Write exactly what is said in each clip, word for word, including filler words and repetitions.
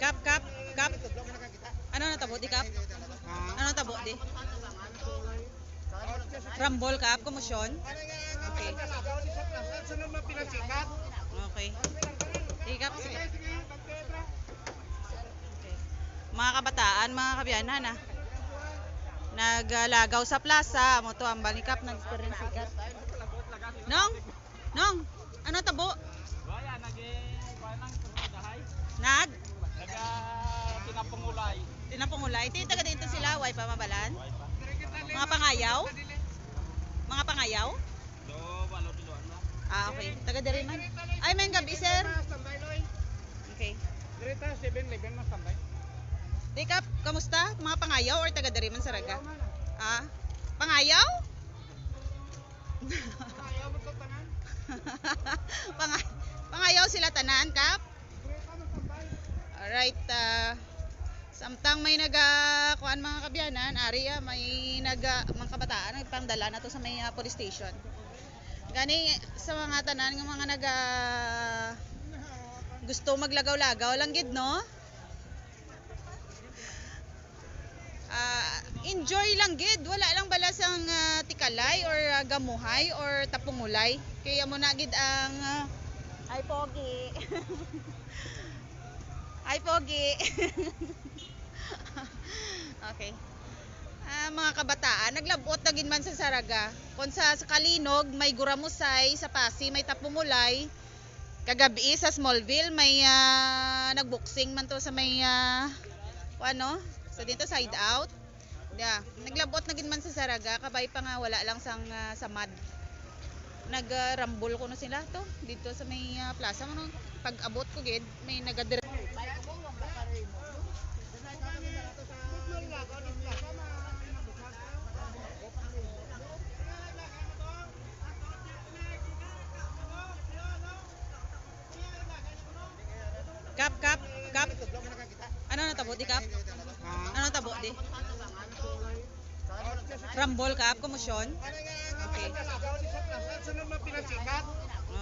Kap, kap, kap. Ano natabo di, kap? Ano natabo di? Rambol, kap, komosyon? Okay. Okay. Sige, kap, sige. Okay. Mga kabataan, mga kabiyanan, ah. Naglagaw sa plaza, amo to ang balikap, nag-experience sikat. Nong? Nong? Ano tabo? Wala, nag-, eh, kuwan lang, dahay. Nag? Nag, ah, tinapungulay. Tinapungulay. Ti taga dito sila, way pa mabalan? Way pa. Mga pangayaw? Mga pangayaw? Do, walo, duduan na. Ah, okay. Taga diri man. Ay, may gabi, sir. Okay. Diri ta, seven eleven na standby. Di ka, kamusta? Mga pangayaw or taga diri man sa Raga? Pangayaw man, ah. Ah, pangayaw? Pangayaw mo sa tanan? Panga-, pangayaw sila tanan, kap? Diri ta, na standby. Alright, ah, samtang may naga, kuan, mga kabiyanan, ari, ah, may naga, mga kabataan, nagpangdala na to sa may, ah, police station. Gani, sa mga tanan nga mga naga, gusto maglagaw-lagaw lang gid, no? Ah, enjoy lang gid, wala lang bala sang, ah, tikalay or, ah, gamuhay or tapungulay. Kaya mo na gid ang, ah, ay, pogi. Ay, pogi. Okay. Ah, mga kabataan, naglabot na gid man sa Saraga. Kung sa, sa Kalinog, may guramusay, sa Pasi, may tapungulay. Kagabi sa Smallville, may, ah, nagboxing man to sa may, ah, ano, sa dito, side out. Yeah, naglabot na gid man sa Saraga, kabay pa nga wala lang sang, ah, samad. Nagrambol kuno sila to dito sa may, ah, plaza, ano, pag-abot ko gid, may nagadire- Kap, kap, kap. Ano natabo di, kap? Ano natabo di? Rambol, kap, komosyon? Okay.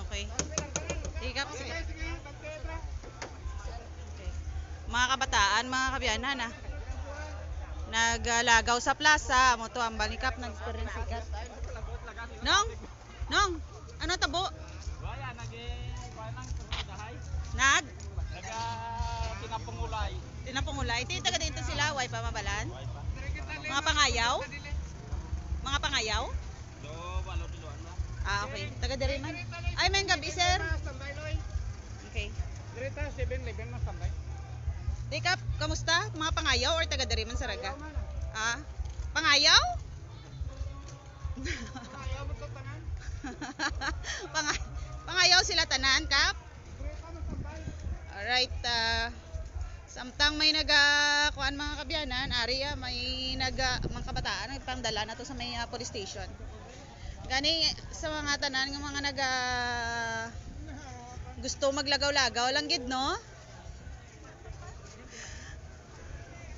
Okay. Di, kap, sige. Okay. Mga kabataan, mga kabiyanan, ah. Naglagaw sa plaza, amo to ang balikap, nag-experience sikat. Nong? Nong, ano tabo? Wala, nag-, eh, kuwan lang, dahay. Nag? Nag, ah, tinapungulay. Tinapungulay. Ti taga dito sila, way pa mabalan? Way pa. Mga pangayaw? Mga pangayaw? Do, walo, duduan na. Ah, okay. Taga diri man. Ay, may gabi, sir. Okay. Diri ta, seven eleven na standby. Di ka, kamusta? Mga pangayaw or taga diri man sa Raga? Pangayaw man, ah. Ah, pangayaw? Ayaw mo sa tanan? Panga-, pangayaw sila tanan, kap? Alright, ah, samtang may naga, kuan, mga kabiyanan, ari, ah, may naga, mga kabataan, nagpangdala na to sa may, ah, police station. Gani, sa mga tanan nga mga naga, gusto maglagaw-lagaw lang gid, no?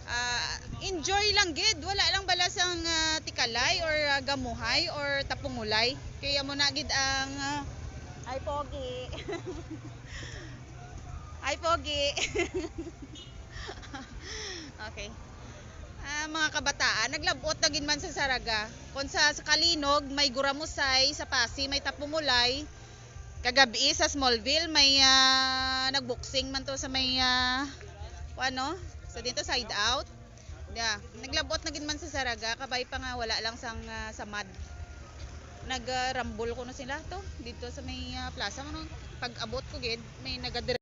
Ah, enjoy lang gid, wala lang bala sang, ah, tikalay or, ah, gamuhay or tapungulay. Kaya mo na gid ang, ah, ay, pogi. Ay, pogi. Okay. Ah, mga kabataan, naglabot na gid man sa Saraga. Kung sa, sa Kalinog, may guramusay, sa Pasi, may tapungulay. Kagabi sa Smallville, may, ah, nagboxing man to sa may, ah, ano, sa dito, side out. Yeah, naglabot na gid man sa Saraga, kabay pa nga wala lang sang, ah, samad. Nagrambol kuno sila to dito sa may, ah, plaza, ano, pag-abot ko gid, may nagadire-